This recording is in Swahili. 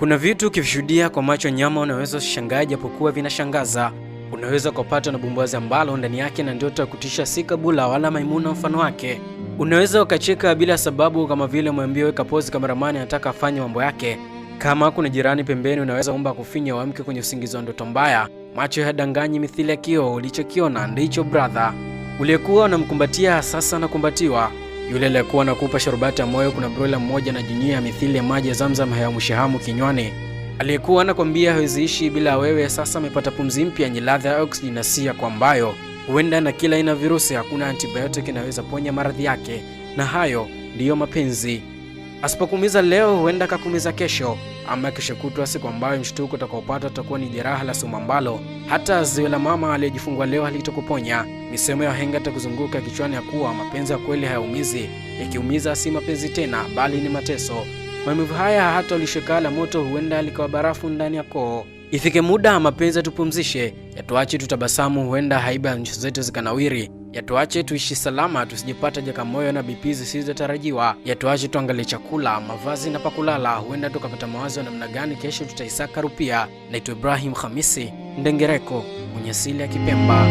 Kuna vitu ukivishuhudia kwa macho nyama unaweza usishangae, japokuwa vinashangaza. Unaweza kupatwa na bumbuazi ambalo ndani yake na ndoto ya kutisha, si Kabula wala Maimuna mfano wake. Unaweza ukacheka bila sababu, kama vile mwambie weka pause, kameramani anataka afanye mambo yake. Kama kuna jirani pembeni, unaweza omba kufinya uamke kwenye usingizi wa ndoto mbaya. Macho hayadanganyi mithili ya kioo, ulichokiona ndicho brother. Uliyekuwa unamkumbatia sasa anakumbatiwa. Yule aliyekuwa anakupa sharubati ya moyo, kuna broiler mmoja anajinyia mithili ya maji ya Zamzam hayamshahamu kinywani. Aliyekuwa anakwambia hawezi ishi bila wewe, sasa amepata pumzi mpya yenye ladha ya oxygen na si ya kwambayo huenda na kila aina virusi, hakuna antibiotic inaweza ponya maradhi yake. Na hayo ndiyo mapenzi. Asipokuumiza leo, huenda akakuumiza kesho ama kesho kutwa, siku ambayo mshtuko utakaopata utakuwa ni jeraha la sumu ambalo hata ziwe la mama aliyejifungua leo halitokuponya. Misemo ya wahenga itakuzunguka kichwani ya kuwa mapenzi ya kweli hayaumizi, yakiumiza si mapenzi tena, bali ni mateso. Maumivu haya hata ulishokaa la moto huenda likawa barafu ndani ya koo. Ifike muda mapenzi yatupumzishe, yatuache tutabasamu, huenda haiba ya nyuso zetu zikanawiri, yatuache tuishi salama, tusijipata jakamoyo na BP zisizotarajiwa, yatuache tuangalie chakula, mavazi na pakulala, huenda tukapata mawazo ya namna gani kesho tutaisaka rupia. Naitwa Ibrahim Khamisi Ndengereko mwenye asili ya Kipemba.